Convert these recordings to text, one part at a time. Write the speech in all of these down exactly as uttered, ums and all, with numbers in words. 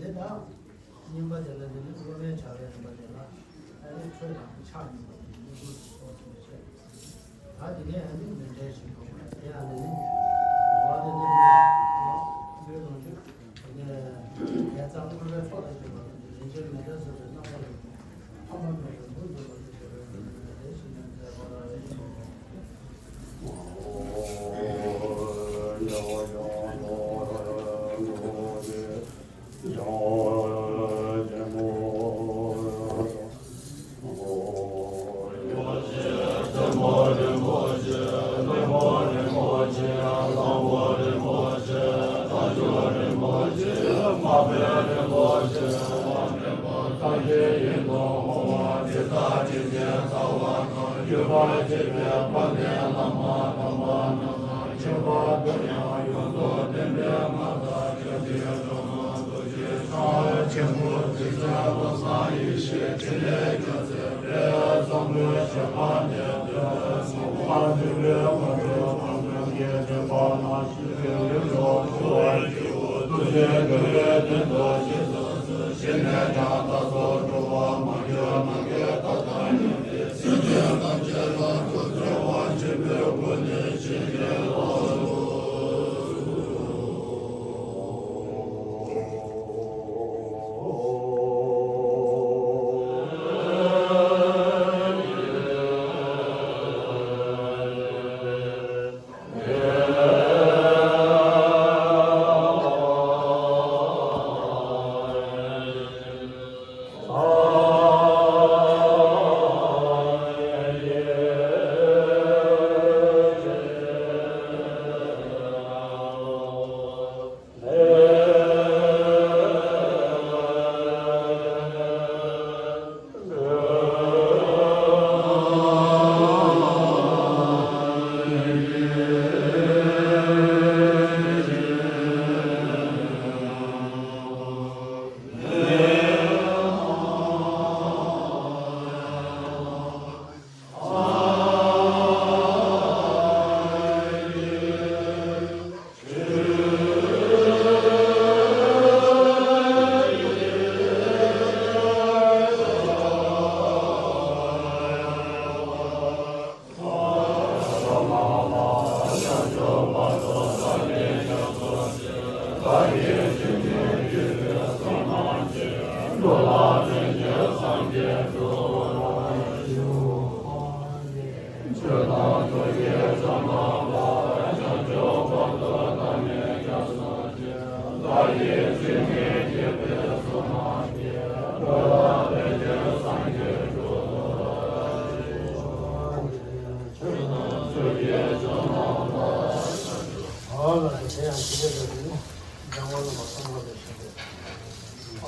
དེ་ནས་ད་གཉིས་པ་དེ་ལ་དེ་ནི་སློབ་མའི་བྱ་བའི་རིམ་པ་དེ་ལ་ཨ་ནི་ཆོས་དང་ཕྱག་གཉིས་པ་དེ་ནི་ཀུན་ཏུ་སོགས་སུ་བཤད། ད་དེ་ནས་ཨ་ནི་མི་འབྲལ་ཞིང་འགྲོ་བ་དེ་ཡང་དེ་ནི་འོ་དེ་ནི་ལུས་ལོངས་སྤྱོད་དེ་ནས་དེ་ཙམ་མངོན་པའི་ཚོགས་དང་བཅས་པ་དེ་རིན་ཆེན་མེ་ལྟར་བཟོད་པའི་རྣམ་པ་ལ་ཐོག་མ་མེད་པའི་མུ་སྟེགས་པ་དེ་བྱེད་པའི་ལུས་ལ་དེ་བཞིན་མཛད་པ་ལ།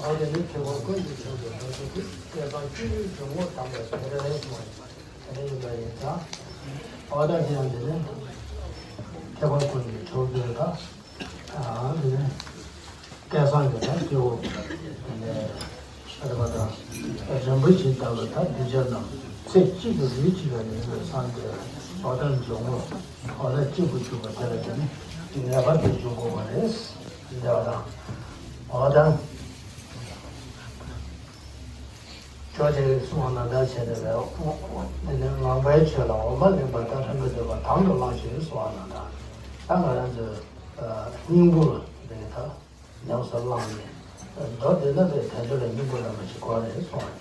ཨོ་དེ་ནི་ཐེག་པ་ཀུན་གྱི་མཆོག་ཏུ་གྲགས་པའི་སྐུ། བསྐལ་བཟང་སྤྱི་བོའི་འཇུག་ངོགས་དམ་པ་ཞེས་པ་རེད་ཡིན་པ་རེད་ཡིན་པ་ཡིན་ཙང་། ཨོ་ད་དེ་ཡང་དེ་ནི་ཐེག་པ་ཀུན་གྱི་མཆོག་ཏུ་གྲགས། ཨ་དེ་ནི་བསྐལ་བཟང་གི་ད་སྐྱེ་བོ་དེ་ནི་ཨ་རེ་བ་དང་རིན་པོ་ཆེ་ལྟ་བུ་ད་གདུལ་བྱ་རྣམས་ཚེ་གཅིག་གི་ལུས་གཅིག་ལ་ནི་ཡོད་སངས་རྒྱས་ཨོ་ད་འཇུག་ངོགས་ཨོ་ད་གཅིག་པུ་གྱུར་པ་དེ་ལ་དེ་ནི་ངེས་པར་དུ་འཇུག་དགོས་པ་རེད། འདི་བ་དང་ཨོ་ད། ཇོ་བོ་རྗེ་གིས་གསུངས་པ་ན་ད་བྱས་ཏེ་ལས། འདི་ནི་ངང་པའི་ཆོས་ལ་འོ་མ་ལེན་པ་ལྟར་ཕན་པའི་འདོད་པ་དང་དུ་བླངས་ཤིང་གསུངས་པ་ན་ད། ད་ང་རང་ཚོའི་སྙིང་པོ་ལ་དེ་ནི་ད་ཉམས་སུ་བླངས་ནས་མདོ་དེ་ན་དེ་དལ་འབྱོར་ལ་སྙིང་པོ་ལ་མ་ཞིག་གོ་རེད་སོང་བ་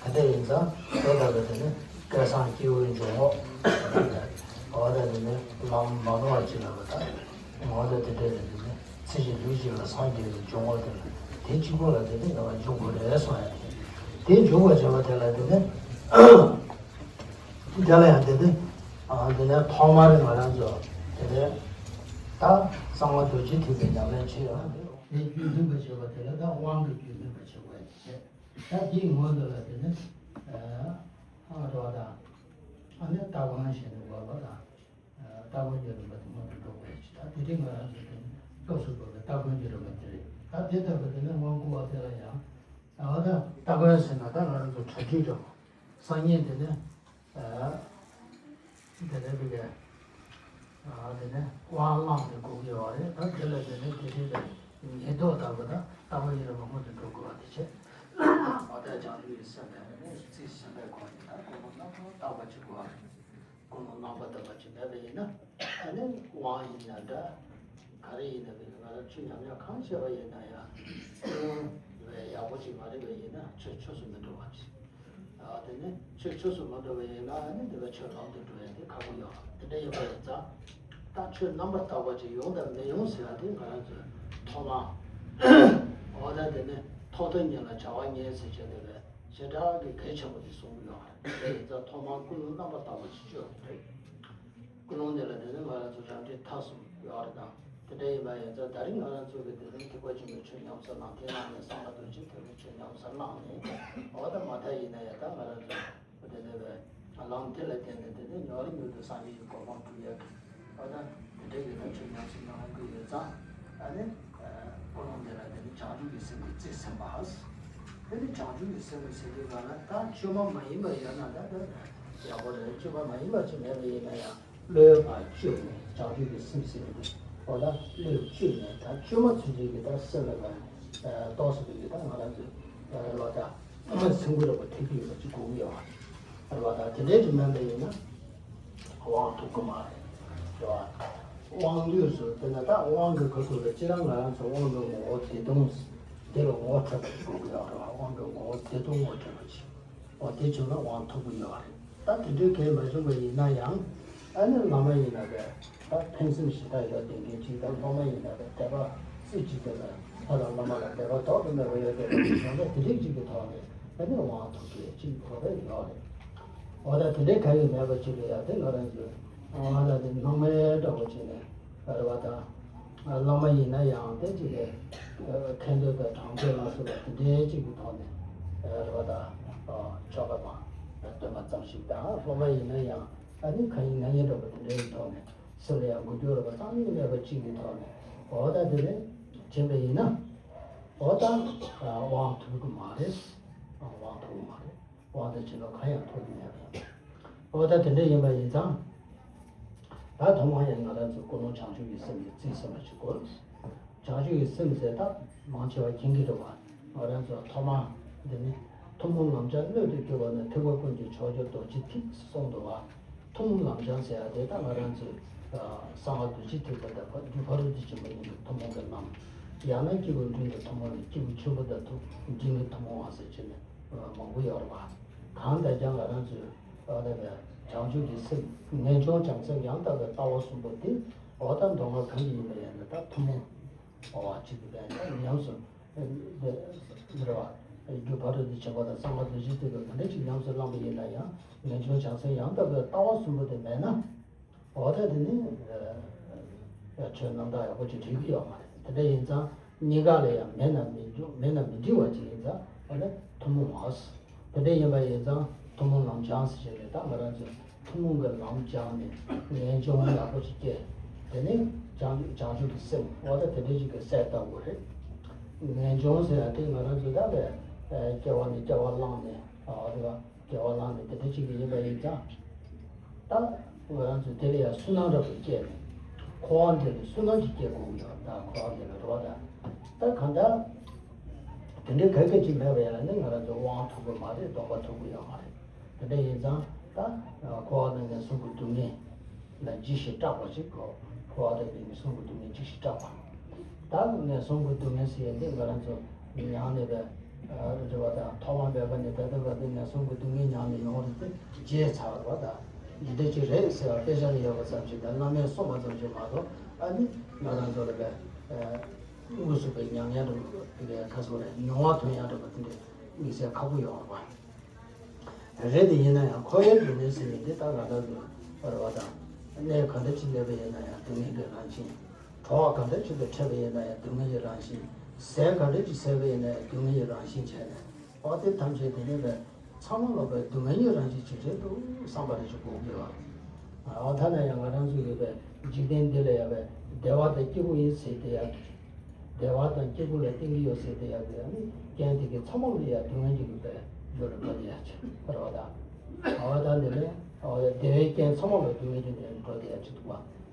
རེད། ད་དེ་ཡིན་ཙང་དེ་ལྟ་བུ་དེ་ནི་སྐལ་བཟང་སྐྱེ་བོའི་འཇུག་ངོགས། འོ་ད་དེ་ནི་ལམ་མ་ནོར་བ་ཅིག་ལ་བ་ད་ངོ་ད་དེ་འདྲ་རེད། དེ་ནི་ཚེ་གཅིག་ལུས་གཅིག་ལ་སངས་རྒྱས་པའི་འཇུག་ངོགས་དེ་ལ་དེ་གཅིག་པོ་ལ་དེ་ནི་ང་འཇུག་དགོས་རེད་སོང་ཡ། དེ་འཇུག་པར་བྱེད་པ་དེ་ལ་དེ་ནི། དེ་ལ་ཡང་དེ་ནི། ཨ་དེ་ནས་ཐོག་མར་ང་རང་ཚོ་དེ་ནས་ད་གསང་བ་རྡོ་རྗེ་ཐེག་པའི་ཉམས་ལེན་བྱེད་ཡོང་དེ། དེ་རྒྱུད་སྨིན་པར་བྱེད་པ་དེ་ལ་ད་དབང་གི་རྒྱུད་སྨིན་པར་བྱེད་དགོས་ཞེས། ད་དེའི་སྔོན་དུ་ལ་དེ་ནི། ཨ་རོ་དང་། ཨ་ནི་སྟ་གོན་ཞེས་ནི་བ་བ་དང་། སྟ་གོན་གྱི་རིམ་པ་དེ་སྔོན་དུ་འགྲོ་དགོས་ཞེས། ད་དེ་རིང་ང་རང་ཚོ་དེ་ནི་སྐབས་སུ་བབས་པའི་སྟ་གོན་གྱི་རིམ་པ་དེ་རེད། ད་དེ་ལྟ་བུ་དེ་ནི་དབང་བསྐུར་བ་དེ་ལ་ཡང་། ཨ་ད་སྟ་གོན་ཟེར་ན་ད་ང་རང་ཚོ་གྲ་སྒྲིག་འགྲོ། སང་ཉིན་དེ་ནས། ཨ་དེ་ནས་བི་ག་ཨ་དེ་ནས་དབང་བླངས་ཏེ་དགོས་ཀྱི་ཡོད་རེད། ད་དེ་ལ་དེ་ནས་དེ་རིང་ལ་ཉེས་རྡོག་ལྟ་བུ་ད་ལྟ་བ་ཡིན་རུང་མ་སྔོན་དུ་འགྲོ་དགོས་པ་དེ་བྱས། མ་དག་བྱང་ཆུབ་ཀྱི་སེམས་དང་ནི་རྩིས་ཟིན་པའི་སྒོ་ནས་ད་ཀུན་སློང་རྣམ་པར་བརྟག་པ་ཅིག་དགོས་རེད། ཀུན་སློང་རྣམ་པར་བརྟག་པ་ཅིག་མེད་པ་ཡིན་ན། ཨ་ནི་དབང་ཡིན་ན་འདྲ། ག་རེ་ཡིན་ན་བས་ང་རང་ཆོས་ཉམས་ལེན་གང་བྱས་པ་ཡིན་ན་ཡང་། ཀུན་སློང་ཡག་པོ་ཅིག་མ་རེད་པ་ཡིན་ན་ཆོས་ཆོས་སུ་མི་འགྲོ་བ་ཅིག་ཨ་དེ་ནས་ཆོས་ཆོས་སུ་མ་འགྲོ་བ་ཡིན་ན་ཨ་ནི་འདི་ལ་ཆོས་ལམ་དུ་འགྲོ་ཡ་དེ་ཁག་པོ་ཡོད། དེ་འདྲ་ཡིན་པ་ཡིན་ཙང་། ད་ཆོས་རྣམ་པར་དག་པ་ཅིག་ཡོང་དང་མི་ཡོང་ཟེར་ཡ་དེ་ང་རང་ཚོས་ཐོག་མར། འོ་ད་དེ་ནས་ཐོག་མཐའ་གཉིས་ལ་བྱ་བ་ངན་ཟེར་བྱས་དེ་ལས་བྱེ་བྲག་གི་གལ་ཆེན་པོ་དེ་གསུང་གི་ཡོད་རེད། དེ་ཡིན་ཙང་ཐོག་མར་ཀུན་སློང་རྣམ་པར་དག་པ་ཅིག་བཅོས་དགོས་རེད། ཀུན་སློང་དེ་ལ་དེ་ནི་ང་རང་ཚོ་རབ་འབྲིང་ཐ་གསུམ་ཡོད་རེད་དང་། དེ་འདྲ་ཡིན་པ་ཡིན་ཙང་ད་རིང་ང་རང་ཚོ་གི་དེ་རིང་ཐེག་པ་ཆེན་པོའི་ཆོས་ཉམས་སུ་བླངས་དེ་ནང་ནས་གསང་བ་རྡོ་རྗེ་ཐེག་པའི་ཆོས་ཉམས་སུ་བླངས་ནས། འོ་ད་མ་མཐའ་ཡིན་ན་ཡང་ད་ང་རང་ཚོ་དེ་འདྲ་བའི་ལམ་དེ་ལ་བརྟེན་ནས་དེ་ནི་མྱུར་མྱུར་དུ་སངས་རྒྱས་ཀྱི་གོ་འཕང་སྒྲུབ་ཡ་གི། འོ་ད་དེ་འདྲ་གི་ད་ཆོས་ཉམས་སུ་བླངས་དགོས་ཡོད་ཙང་། ཨ་ནི། ཀུན་སློང་དེ་ལ་དེ་ནི་བྱང་ཆུབ་ཀྱི་སེམས་ཀྱི་རྩིས་ཟིན་པ། དེ་ནི་བྱང་ཆུབ་ཀྱི་སེམས་ཀྱི་ཟེར་དུས་ག་ལ་ད་བཅོས་མ་མ་ཡིན་པ་ཡོད་ན་ད་ད་ཡག་པོ་རེད། བཅོས་མ་མ་ཡིན་པ་ཅིག་མེད་པ་ཡིན་ན་ཡང་། བློས་ཕར་བཅོས་ནས་བྱང་ཆུབ་ཀྱི་སེམས་ཟེར་གྱི་འདུག་འོ་ད་བློས་བཅོས་ནས་ད་བཅོས་མ་ཚུན་ཆད་ཀྱི་ད་སེམས་ལ་ད་རྟོགས་ཟེར་གྱི་འདུག་ད་ང་རང་ཚོའི་བློ་ད་སེམས་ཁུར་ར་པོ་ཐེབས་ཀྱི་ཡོད་པ་ཅིག་དགོས་ཀྱི་ཡོད་པ་རེད་བ། ད་དེ་འདྲའི་ཅིག་མེད་པ་ཡིན་ན་དབང་ཐོབ་ཀྱི་མ་རེད། རེད་བ། དབང་དུས་སུ་དེ་ན་ད་དབང་གི་གོ་ཐོབ་ལ་སྤྱིར་ང་རང་ཚོ་དབང་གི་ངོ་བོ་བདེ་སྟོང་དེ་ལ་ངོ་བོ་འཕྲོད་པ་ཅིག་དགོས་ཀྱི་ཡོད་རེད་བ། དབང་གི་ངོ་བོ་བདེ་སྟོང་ངོ་འཕྲོད་པ་ཅིག་འོ་དེ་བྱུང་ན་དབང་ཐོབ་ཀྱི་ཡོད་རེད། ད་དེ་འདྲའི་གལ་མ་བྱུང་བ་ཡིན་ན་ཡང་། ཨ་ནི་བླ་མ་ཡིན་ན་བས་ད་ཕན་སེམས་ཞེ་དྲག་ཡོད་ལྡན་མཁན་ཅིག་དང་། སློབ་མ་ཡིན་ན་བས་དད་པ་རྩེ་གཅིག་ཏུ་ལ་ལྷ་དང་བླ་མ་ལ་དད་པ་ལྡོག་ཏུ་མེད་པ་ཡོད་པའི་བྱུང་ན་དེ་རིགས་ཅིག་གི་ཐོག་ནས་ཨ་ནི་དབང་ཐོབ་མཁན་ཅིག་ཁོ་རང་ཡོད་རེད། འོ་ད་དེ་འདྲའི་གལ་ཡོད་མེད་པ་ཅིག་ལ་ཡང་དེ་ང་རང་ཚོས་ང་རང་དེ་སྣང་མེད་འདྲ་བོ་བྱས་ནས་རེད་བ་ད། བླ་མ་ཡིན་ན་ཡང་དེ་ཅིག་གི་ཁ་འདོན་དང་དྲང་འདོན་ལ་སོགས་པ་དེ་འདྲའི་ཅིག་གི་ཐོག་ནས་རེད་བ་ད། ཆོ་ག་དང་འདོན་པ་ཙམ་ཞིག་དང་། སློབ་མ་ཡིན་ན་ཡང་ཨ་ནི་ཁ་ཡིན་ང་ཡིན་འདྲ་པོ་དེ་འདྲའི་ཐོག་ནས་སེམས་ལ་ཡང་འགུལ་སྐྱོད་རེད་བ་རྩ་ནས་མེད་པ་ཅིག་གི་ཐོག་ནས་འོ་ད་དེ་ནས་བྱིན་པ་ཡིན་ན། འོ་ད་དབང་ཐོབ་ཀྱི་མ་རེད། དབང་ཐོབ་ཀྱི་མ་རེད། དབང་དང་བྱིན་རླབས་གང་ཡང་ཐོབ་ཀྱི་མེད་པ། འོ་ད་དེ་འདྲ་ཡིན་པ་ཡིན་ཙང་། ད་ཐོག་མར་ཡང་ང་རང་ཚོ་ཀུན་སློང་བྱང་ཆུབ་ཀྱི་སེམས་ཀྱི་རྩིས་ཟིན་པ་ཞིག་དགོས། བྱང་ཆུབ་ཀྱི་སེམས་ཟེར་ད་མང་ཆེ་བ་མཁྱེན་གྱི་འདུག་བ། ང་རང་ཚོ་ཐོག་མར་འདི་ནི་ཐུན་མོང་ལམ་སྦྱངས་སྣོད་དུ་གྱུར་པ་ནི། ཐེག་པ་ཀུན་གྱི་མཆོག་གྱུར་རྡོ་རྗེ་ཐེག་གསུངས་འདུག་བ། ཐུན་མོང་ལམ་སྦྱངས་ཟེར་ཡ་དེ་ད་ང་རང་ཚོའི་གསང་བ་རྡོ་རྗེ་ཐེག་པ་དང་རྒྱུ་ཕ་རོལ་ཏུ་ཕྱིན་པ་གཉིས་ཀྱི་ཐུན་མོང་གི་ལམ། ཡང་ན་སྐྱེས་བུ་འབྲིང་དང་ཐུན་མོང་ལས་སྐྱེས་བུ་ཆེན་པོ་དང་ཐུན་འབྲིང་གི་ཐུན་མོང་བ་ཟེར་བྱས་ནས་མང་པོ་ཡོད་རེད་བ། གང་ལྟར་ཀྱང་ང་རང་ཚོའི་ཨ་ནི་བྱང་ཆུབ་ཀྱི་སེམས་ངེས་འབྱུང་བྱང་སེམས་ཡང་དག་པའི་ལྟ་བ་གསུམ་པོ་དེ་འོ་ད་མདོ་སྔགས་གང་གི་ཡིན་པ་ཡིན་ན་ད་ཐུན་མོང་བ་གཅིག་གི་ཕན་ཉམས་སུ་འདི་རེད་བ། རྒྱུ་ཕ་རོལ་ཏུ་ཕྱིན་པ་དང་གསང་བ་རྡོ་རྗེ་ཐེག་པ་ག་འདྲ་ཅིག་ཉམས་སུ་བླངས་པ་ཡིན་ན་ཡང་ངེས་འབྱུང་བྱང་སེམས་ཡང་དག་པའི་ལྟ་བ་གསུམ་པོ་དེ་མེད་ན། འོ་ད་དེ་ནི་ཆོས་རྣམ་དག་ཡག་པོ་ཅིག་འགྲིག་གི་ཡོད་མ་རེད། དེ་འདྲ་ཡིན་ཙང་གཉིས་ཀ་ལ་ཡང་མེད་ན་མི་འགྲིག་མེད་ན་མི་འགྲིག་པ་ཅིག་ཡིན་ཙང་ཨ་ནི་ཐུན་མོང་བ། དེ་འདྲ་ཡིན་པ་ཡིན་ཙང་ཐུན་མོང་ལམ་སྦྱངས་ཟེར་བྱས་ནས་ད་ང་རང་ཚོས་ཐུན་མོང་གི་ལམ་སྦྱངས་ནས་ངེས་འབྱུང་ཡག་པོ་ཅིག་སྐྱེས། དེ་ནས་བྱང་བྱང་ཆུབ་ཀྱི་སེམས་འོ་ད་དེ་འདྲ་ཅིག་གི་གསལ་བཏབ་དགོས་རེད། ངེས་འབྱུང་ཟེར་ཡ་དེ་ང་རང་ཚོས་ད་བས་སྐྱེ་བ་ནས་སྐྱེ་བ་བླངས་ནས་འོ་དེ་བ། དགེ་བ་བླངས་ནས་དེ་འདྲ་ཅིག་གི་ཡིན་པ་ཡིན་ཙང་། ད་ང་རང་ཚོས་དེ་ལ་ཡང་བསོད་ནམས་འདྲ་པོ་སྐྱེས་ནས། འཁོར་བ་འདི་ལ་བསོད་ནམས་ཅིག་སྐྱེ་དགོས་ཀྱི་ཡོད། ད་འཁོར་བ་འདི་ལ་རེད་བ། ད་ད་གང་ལྟར་དེ་འདྲའི་ག་གེ་ཅིག་མེད་པ་ཡིན་ན་ནི་ང་རང་ཚོ་དབང་ཐོབ་ཀྱི་མ་རེད། སྡོམ་པ་ཐོབ་ཀྱི་ཡོད་མ་རེད། དེ་འདྲ་ཡིན་ཙང་ད་འཁོར་བ་ནང་གི་གསུམ་གྱི་སྡུག་བསྔལ་ལ་ཇི་ཞིག་སྐྲག་པ་ཞིག་གོ། འགྲོ་བ་དང་ངན་སོང་གི་སྡུག་བསྔལ་ཅིག་ཞིག་སྐྲག་པ། ད་ངན་སོང་གི་སྡུག་བསྔལ་ཟེར་ཡ་འདི་ང་རང་ཚོ་མྱངས་ནས་པའི་རེ་བ་དང་ཐོག་མ་མེད་པ་ནས་ད་ལྟ་བར་དུ་ངན་སོང་གི་སྡུག་བསྔལ་མྱངས་ནས་ཡོང་བ་དེ་བརྗེད་ཚར་བ་དང་། འདི་འདྲ་ཅིག་རེད་ཟེར་བ་དཔེ་ཆ་ལ་ཡོད་པ་ཙམ་ཞིག་དང་བླ་མས་གསུངས་པ་ཙམ་ཞིག་མ་གཏོགས། ཨ་ནི་ང་རང་ཚོ་ལ་པའི་དངོས་སུ་པའི་མྱངས་ཡ་འགྲོ་དེ་གའི་ཁ་སོ་རེད། མྱོང་བ་ཐོན་ཡ་འགྲོ་བ་དེ་འདྲ་དམིགས་བསལ་ཁག་པོ་ཡོད་རེད་པ། རེད་དེ་ཡིན་ན་ཡང་འཁོར་བའི་སྡུག་བསྔལ་ཟེར་ཡས་འདི་ད་ང་རང་ཚོ་རེ་བ་དང་། གནས་ག་འདྲ་ཅིག་སླེབས་པ་ཡིན་ན་ཡང་སྡུག་བསྔལ་གྱི་རང་བཞིན། གྲོགས་ག་འདྲ་ཅིག་དང་འཕྲད་པ་ཡིན་ན་ཡང་སྡུག་བསྔལ་གྱི་རང་བཞིན། ཟས་ག་འདྲ་ཅིག་ཟས་པ་ཡིན་ན་ཡང་སྡུག་བསྔལ་གྱི་རང་བཞིན་བྱས་ནས། འོ་དེ་ཐམས་ཅད་དེ་ནི་པའི་ཚང་མ་ལོག་པའི་སྡུག་བསྔལ་གྱི་རང་བཞིན་ཇི་བཞིན་དུ་བསམ་པ་རེ་ཞིག་དགོས་ཀྱི་ཡོད། འོ་ཐ་ན་ཡང་ང་རང་ཚོ་ཡོད་པའི་འཇིག་རྟེན་འདི་ལ་ཡང་པའི་བདེ་བ་དང་སྐྱིད་པོ་ཡིན་ཟེར་དེ་ཡང་། བདེ་བ་དང་སྐྱིད་པོ་ལ་བརྟེན་གྱི་ཡོད་ཟེར་དེ་ཡང་དེ་ཡང་ནི་རྐྱེན་དེ་གའི་ཚང་མ་ལ་ཡང་སྡུག་བསྔལ་གྱི་རིགས་པས་འགྲོ་རེ་འགྲོ་དེ་ཡང་ཆེ་བར་བ་དང་། འོ་ད་འདི་ལས་འོ་ཡང་བདེ་བའི་རྐྱེན་ཚང་མ་ལ་སྡུག་བསྔལ་གྱི་ནས་འགྲོ་དེ་ཡང་ཆེ་འདུག་པ།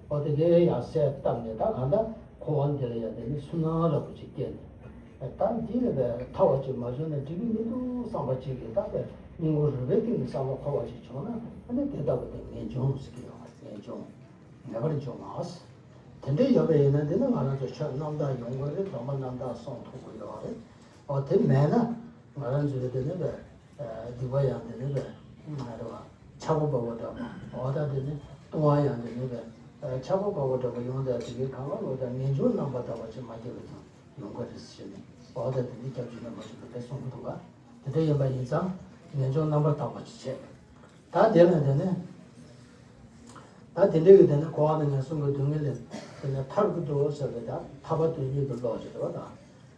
འོ་དེ་གའི་ཡང་གསལ་བཏབ་ནས་ད་གང་ལྟར་འཁོར་བ་འདི་ལ་ཡང་དེ་ནི་སུན་སྣང་རབ་པོ་ཅིག་སྐྱེས་ནས། ད་འདི་ལས་པའི་ཐར་བ་ཅིག་མ་བྱུང་ན་འགྲིག་གི་མི་འདུག་བསམ་པ་ཅིག་གིས་ད་པའི་སྙིང་ཁོང་རུས་པའི་གཏིང་ནས་བསམ་བློ་འཁོར་བ་ཅིག་བྱུང་ན། ཨ་ནི་དེ་ལྟ་བུ་དེ་ངེས་འབྱུང་ཟེར་གྱི་ཡོད་པ། ངེས་འབྱུང་ངེས་པར་འབྱུང་ངོ་། དེ་འདྲ་ཡོད་པ་ཡིན་ན་འདི་ནི་ང་རང་ཚོ་ཆོས་རྣམ་དག་ཡོང་དགོས་རེད། སྡོམ་པ་རྣམ་དག་སྲུང་ཐུབ་དགོས་ཡོད་རེད། འོ་དེ་མེད་ན་ང་རང་ཚོའི་དེ་ནི་པའི་སྡིག་པ་ཡང་དེ་ནི་པའི་ང་རེད་བ། ཆགས་པ་འབར་བ་འདྲ་པོ། འོ་ད་དེ་ནི་ལྟུང་བ་ཡང་དེ་ནི་པའི་ཆགས་པ་འབར་བ་འདྲ་པོ་ཡོང་དུས་དེ་གའི་གང་ག་ལོ་ད་ངེས་འབྱུང་རྣམ་པར་དག་པ་ཅིག་མ་སྐྱེས་པ་ཙང་ཡོང་གི་རེད་ཟེར་ནས། འོ་ད་དེ་འདི་སྐྱབས་རྗེ་རིན་པོ་ཆེ་གིས་དེ་གསུང་གི་འདུག་ག་དེ་འདྲ་ཡིན་པ་ཡིན་ཙང་ངེས་འབྱུང་རྣམ་པར་དག་པ་ཅིག་བྱས། ད་དེ་ལ་དེ་ནས་ད་དེ་འདྲ་གི་དེ་ནས་འཁོར་བ་དང་ངན་སོང་གི་སྡུག་བསྔལ་ལས་དེ་ནས་ཐར་གྱི་འདུག་ཟེར་བའི་ད་ཐར་པ་དོན་གཉེར་གྱི་བློ་ཅིག་རེད་བ་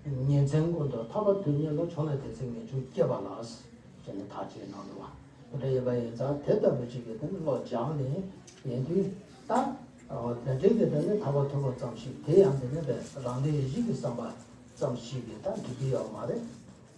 དང་། ཉིན་མཚན་ཀུན་ཏུ་ཐར་པ་དོན་གཉེར་བློ། བྱུང་ན་དེ་ཚེ་ངེས་འབྱུང་སྐྱེས་པ་ལགས། ཟེར་ནས་ཐག་བཅད་གནང་འདུག་བ། དེ་འདྲ་ཡིན་པ་ཡིན་ཙང་དེ་ལྟ་བུ་ཅིག་གི་དེ་ནས་བློ་སྦྱངས་ནས་ཡིན་དུས་ད། འོ་དེ་འདྲའི་གི་དེ་ནས་ཐར་པ་ཐོབ་པ་ཙམ་ཞིག་དེ་ཡང་དེ་ནས་པའི་རང་དོན་ཡིད་བྱེད་ཀྱི་བསམ་པ་ཙམ་ཞིག་གིས་ད་འགྲིག་གི་ཡོད་མ་རེད།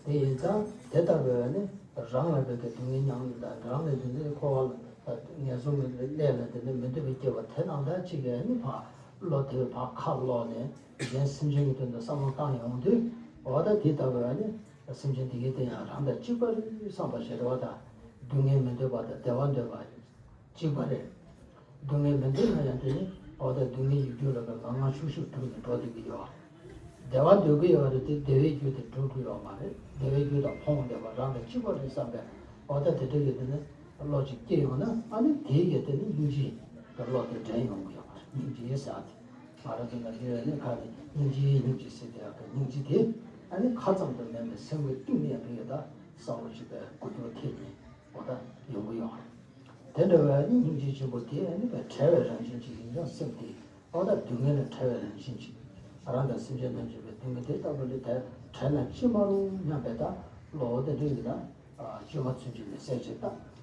དེ་ཡིན་ཙང་དེ་ལྟ་བུའི་ནི་རང་ལ་བོད་ཀྱི་སྡུག་བསྔལ་མྱངས་ནས་དང་། རང་ལ་དེ་འདྲའི་འཁོར་བ་ལ་ངན་སོང་གི་གནས་ལ་དེ་འདྲ་མི་འདོད་པའི་སྐྱེ་བ་དེ་ནང་ལྟར་ཅིག་གི་ནི་ཕར་བློ་དེ་ཕར་ཁ་ལོག་ནས་གཞན་སེམས་ཅན་གྱི་དོན་དུ་བསམ་བློ་བཏང་ཡོང་དུས། འོ་ད་དེ་ལྟ་བུའི་ནི་སེམས་ཅན་དེ་གའི་དེ་ཡང་རང་དང་གཅིག་པ་རེད་བསམ་པ་ཞིག་རེད་བ་དང་། སྡུག་བསྔལ་མི་འདོད་པ་དང་བདེ་བ་འདོད་པ། གཅིག་པ་རེད། སྡུག་བསྔལ་མི་འདོད་ན་ཡང་དེ་ནི་འོ་ད་སྡུག་བསྔལ་གྱི་རྒྱུ་ལ་ང་ང་ཤུགས་ཤུགས་སྒྲུབ་ནས་འགྲོ་བསྡད་ཀྱི་ཡོད། བདེ་བ་འདོད་ཀྱི་ཡོད་རེད་དེ། བདེ་བའི་རྒྱུ་དེ་སྒྲུབ་ཀྱི་ཡོད་མ་རེད། བདེ་བའི་རྒྱུ་དང་ཕོངས་བསྡད་པ་རང་དང་གཅིག་པ་རེད་བསམ་པའི་འོ་ད་དེ་འདྲ་གི་དེ་ནི་བློ་ཅིག་སྐྱེ་ཡོང་ན། ཨ་ནི་དེའི་གི་དེ་ནི་སྙིང་རྗེ་གི་བློ་དེ་འདྲེན་ཡོང་གི་ཡོད་མ་རེད། སྙིང་རྗེ་ཟེར་དེ་ང་རང་ཚོ་ནང་ཡོད་ནི་ཁ་ནས་སྙིང་རྗེ་སྙིང་རྗེ་ཟེར་དེ་ཡག་གི་སྙིང་རྗེ་དེ་ཨ་ནི་ཁ་ཙམ་དུ་མེད་པའི་སེམས་ཀྱི་གཏིང་ནས་ཡང་དེ་ཡོད་ད་བསམ་བློ་ཅིག་པའི་ཀུ་ཅོ་ཐེབས་ནས་འོ་ད་ཡོང་གི་ཡོད་རེད། དེ་འདྲ་བའི་ནི་སྙིང་རྗེ་ཆེན་པོ་དེ་ནི་བྲལ་བའི་རང་བཞིན་ཅིག་ཡིན་ཙང་། སེམས་དེ་འོ་ད་སྡུག་བསྔལ་ལས་བྲལ་བའི་རང་བཞིན་ཅིག་རང་དང་སེམས་ཅན་ཐམས་ཅད་པའི་སྡུག་བསྔལ་དེ་ལྟ་བུ་ལས་བྲལ་བྲལ་ན་ཅི་མ་རུང་སྙམ་པའི་ད་བློ་དེ་འདྲ་ཡིན་ན། བཅོས་མ་ཚུན་ཆད་ནས་གསལ་བྱེད་དང་།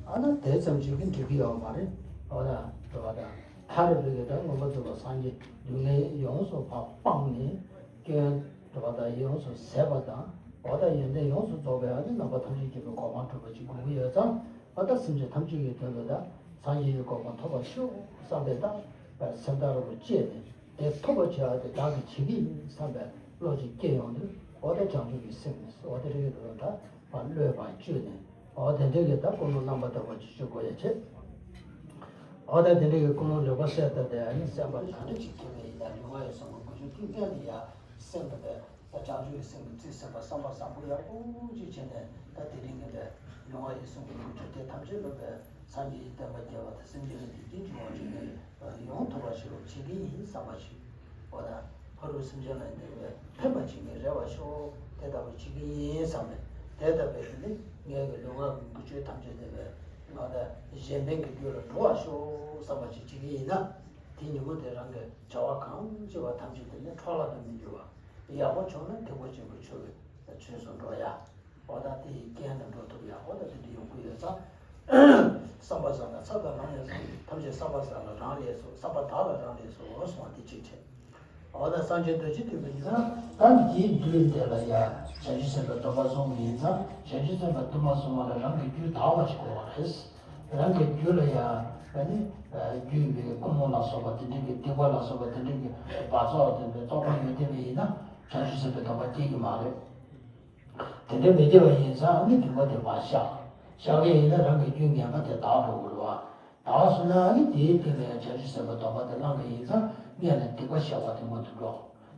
ཨ་ན་དེ་ཙམ་ཞིག་གིས་འགྲིག་གི་ཡོད་མ་རེད། འོ་ད་འགྲོ་བ་དང་ཐར་བའི་གི་ད་མངོན་པར་རྫོགས་པར་སངས་རྒྱས་སྡུག་བསྔལ་ཡོངས་སུ་ཕར་སྤངས་ནས་སྐྱོན་འགྲོ་བ་དང་ཡོངས་སུ་ཟད་པ་དང་། འོ་ད་ཡོན་ཏན་ཡོངས་སུ་རྫོགས་པའི་ཨ་ནི་རྣམ་པ་ཐམས་ཅད་མཁྱེན་པའི་གོ་འཕང་སྒྲུབ་པ་ཅིག་དགོས་ཀྱི་ཡོད་ཙང་། ཨ་ད་སེམས་ཅན་ཐམས་ཅད་ཀྱི་དོན་དུ་ད་སངས་རྒྱས་ཀྱི་གོ་འཕང་ཐོབ་པར་ཤོག་བསམ་པའི་ད་སེམས་ཐག་རིང་པོ་བཅད་ནས། དེ་ཐོབ་པར་བྱ་བ་དེ་བདག་གིས་བྱེད་ཀྱི་ཡིན་བསམ་པའི་བློ་ཅིག་སྐྱེ་ཡོང་དུས། འོ་ད་བྱང་ཆུབ་ཀྱི་སེམས་ནི་འོ་དེ་རིགས་ཀྱི་དོན་དག་བློས་ཕར་བཅོས་ནས། འོ་དེ་འདྲའི་གི་ད་ཀུན་སློང་རྣམ་པར་དག་པ་ཅིག་བཅོ་དགོས་ཡ་བྱེད། འོ་ད་དེ་འདྲའི་གི་ཀུན་སློང་ལེགས་པར་གསལ་བཏབ་སྟེ། ཨ་ནི་སེམས་པ་ག་འདྲ་ཅིག་སྐྱེ་བ་ཡིན་ན་ལུས་ངག་ཡིད་གསུམ་གྱི་ཀུན་སློང་ཐིག་ངེས་ནས་ཡ་སེམས་ལ་བྱང་ཆུབ་ཀྱི་སེམས་ཀྱི་རྩིས་ཟིན་པ་བསམ་པ་བཟང་པོ་ཡག་པོ་ཅིག་བྱས་ནས། ད་དེ་རིང་གི་ལས་ལུས་ངག་ཡིད་གསུམ་གྱི་ཀུན་སློང་དེ་ཐམས་ཅད་ལ་བས། སངས་རྒྱས་ཀྱི་བསྟན་པ་རྒྱས་པ་དང་། སེམས་ཅན་ལ་བདེ་སྐྱིད་འབྱུང་བ་ཅིག་ཡོང་ཐུབ་པ་ཞིག་བྱེད་ཀྱི་ཡིན་བསམ་པ་ཞིག་འོ་ད་ཕ་རོལ་སེམས་ཅན་ལ་འདི་བས་ཕན་པ་བྱེད་མཁན་རེ་བ་ཤོག་དེ་ལྟ་བུ་བྱེད་ཀྱི་ཡིན་བསམ་པས། དེ་ལྟ་བུའི་དེ་ནི་ངའི་གི་ལུས་ངག་གི་ཀུན་སྤྱོད་ཐམས་ཅད་དེ་བས་ང་ད་གཞན་ཕན་གྱི་རྒྱུ་ལ་འགྲོ་བ་ཤོག་བསམ་པ་ཞིག་བྱེད་ཀྱི་ཡིན་ན། དེ་ཉིན་མོ་དེ་རང་གི་བྱ་བ་གང་བྱེད་པ་ཐམས་ཅད་དེ་ནི་འཕྲོ་བརླག་ཏུ་མི་འགྱུར་བ། ཡག་པོ་བྱུང་ན་དེ་ཀོ་ཅན་པོ་ཆོས་ཀྱི་ཆོས་སུ་འགྲོ་ཡ། འོ་ད་དེ་ཡི་རྐྱེན་དུ་འགྲོ་ཐུབ་ཡ། འོ་ད་དེ་འདྲ་ཡོང་གི་ཡོད་ཙང་། བསམ་པ་བཟང་ན་ཚར་དང་ལམ་ཡང་བཟང་། ཐམས་ཅད་བསམ་པ་བཟང་ལ་རང་ལས་སོ། བསམ་པ་དག་ལ་རང་ལས་སོ། འོ་སོང་བ་དེ་གཅིག་བྱས། འོ་ད་སངས་རྒྱས་རྡོ་རྗེ་ཐེག་པའི་ཡུལ་ན། ད་འདིའི་རྒྱུད་དེ་ལ་ཡ་བྱང་ཆུབ་སེམས་དཔའི་སྡོམ་པ་བཟུང་བ་ཡིན་ཙང་། བྱང་ཆུབ་སེམས་དཔའི་སྡོམ་པ་བཟུང་བ་ལ་རང་གི་རྒྱུད་དག་པ་ཞིག་དགོས་པ་རེད། རང་གི་རྒྱུད་ལ་ཡ་ཨ་ནི་རྒྱུད་པའི་ཀུན་སློང་ལ་སོགས་པ་དེ་འདྲ་གི་སྡིག་པ་ལ་སོགས་པ་དེ་འདྲ་གི་བག་ཆགས་ལྡན་པའི་རྟོག་པ་ཡོད་བསྡད་པ་ཡིན་ན། བྱང་ཆུབ་སེམས་དཔའི་སྡོམ་པ་སྐྱེ་གི་མ་རེད། དེ་འདྲ་མི་སྐྱེ་བ་ཡིན་ཙང་ནི་སྡིག་པ་དེ་ཕར་བཤགས། བཤགས་ཀྱི་ཡིན་ན་རང་གི་རྒྱུད་ངན་པ་དེ་དག་འགྲོ་དགོས་རེད་བ། དག་སོང་ན་ཨ་ནི་དེའི་སྟེང་ལ་ཡང་བྱང་ཆུབ་སེམས་དཔའི་སྡོམ་པ་དེ་བླང་གི་ཡིན་ཙང་སྔོན་ལ་སྡིག་པ་བཤགས་པ་དེ་སྔོན་དུ་འགྲོ།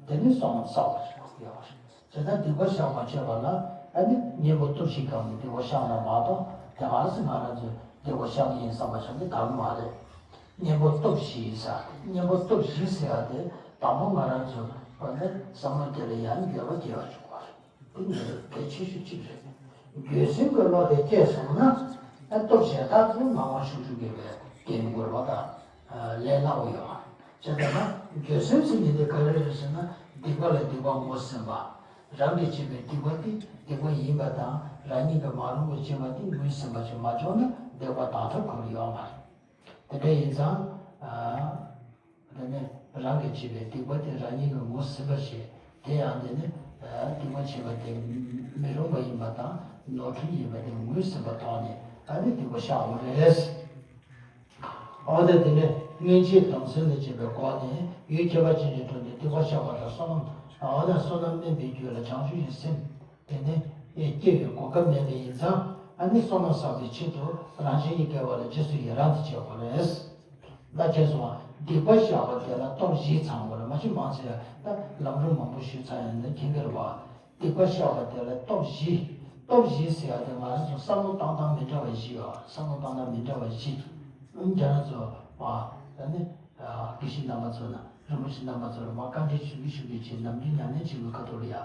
དེ་ནས་བསོད་ནམས་བསགས་པ་ཞིག་དགོས་ཀྱི་ཡོད་རེད། བྱས་ཙང་སྡིག་པ་བཤགས་པ་བྱས་པ་ལ་ཨ་ནི་གཉེན་པོ་སྟོབས་བཞི་གང་གིས་སྡིག་པ་བཤགས་ན་མ་གཏོགས་དེ་ག་སེ་ང་རང་ཚོས་སྡིག་པ་བཤགས་ཀྱི་ཡིན་བསམ་པ་བྱས་ནས་དག་གི་མ་རེད། གཉེན་པོ་སྟོབས་བཞི་ཟེར་ཏེ་གཉེན་པོ་སྟོབས་བཞི་ཟེར་ཡ་དེ་དང་པོ་ང་རང་ཚོ་བ་ནི་བསམ་བློ་དེ་ལ་ཡང་འགྱོད་པ་སྐྱེ་བ་བྱུང་བ་རེད། དེ་ནི་གལ་ཆེ་ཤོས་གཅིག་རེད། འགྱོད་སེམས་ཀྱི་བློ་དེ་སྐྱེས་སོང་ན་ཨ་སྟོབས་ཞེ་དྲག་ཏུ་ངང་བ་ཤུགས་ཆུང་གི་བས་སྐྱེ་མི་དགོས་པ་དང་ལས་སླ་བོ་ཡོད། བྱས་ཙང་ན་འགྱོད་སེམས་ཟེར་མཁན་དེ་ག་རེ་རེད་ཟེར་ན་སྡིག་པ་ལ་སྡིག་པ་ངོས་ཟིན་པ། རང་གིས་བྱས་པའི་སྡིག་པ་དེ་སྡིག་པ་ཡིན་པ་དང་རང་ཉིད་ཀྱིས་མ་རུངས་པ་བྱས་པ་དེ་ངོས་ཟིན་པ་ཞིག་མ་བྱུང་ན་སྡིག་པ་དག་ཐབས་ཁོ་རང་ཡོད་མ་རེད། དེ་འདྲ་ཡིན་ཙང་། ཨ། དེ་ནས་རང་གིས་བྱས་པའི་སྡིག་པ་དེ་རང་ཉིད་ཀྱིས་ངོས་ཟིན་པ་བྱས། དེ་ཡང་དེ་ནི། ཨ། སྡིག་པ་བྱས་པ་དེ་མི་རུང་བ་ཡིན་པ་དང་ནོར་འཁྲུལ་ཡིན་པ་དེ་ངོས་ཟིན་པ་ཐོག་ནས་ཨ་ནི་སྡིག་པ་བཤགས་དགོས་རེད། འོ་ན་དེ་ནས་སྔོན་ཆད་སྡོམ་སེམས་ལས་བྱས་པའི་སྒོ་ནས་ཡུལ་ཁྱད་པར་ཅན་གྱི་དྲུང་དུ་སྡིག་པ་བཤགས་པ་དང་བསོད་ནམས། འོ་ན་བསོད་ནམས་དམན་པའི་རྒྱུད་ལ་བྱང་ཆུབ་ཀྱི་སེམས། དེ་ནས་སྐྱེ་བའི་གོ་སྐབས་མེད་པ་ཡིན་ཙང་ཨ་ནི་བསོད་ནམས་བསགས་པའི་ཆེད་དུ་རང་གཞན་གྱི་དགེ་བ་ལ་རྗེས་སུ་ཡི་རང་དུ་བྱེད་དགོས་རེད། ད་ཁྱེད་ཚོ་སྡིག་པ་བཤགས་པ་དེ་ལ་སྟོབས་བཞི་ཚང་དགོས་རེད། མ་གཞི་མང་ཆེ་ད་ལམ་རིམ་མང་པོ་ཞུས་ཚར་ཡོད་ན་མཁྱེན་གྱི་རེད་བ། སྡིག་པ་བཤགས་པ་དེ་ལ་སྟོབས་བཞི། སྟོབས་བཞི་ཟེར་ཡ་དེ་ང་རང་ཚོ་བསམ་བློ་བཏང་སྟངས་མི་འདྲ་བ་བཞི་ཡོད། བསམ་བློ་བཏང་སྟངས་མི་འདྲ་བ་བཞི། ཨང་། ཁྱེད་རང་ཚོ་བ་ད་ནི་དགེ་བཤེས་རྣམ་པ་ཚོ་ན་རིན་པོ་ཆེ་རྣམ་པ་ཚོ་ལ་མ་བཀའ་འདྲི་ཞུ་གི་ཞུ་གི་བྱེད། ནམ་རྒྱུན་ཉམས་ལེན་བྱེད་དགོས་ཁ་ཐུག་ལ་ཡ།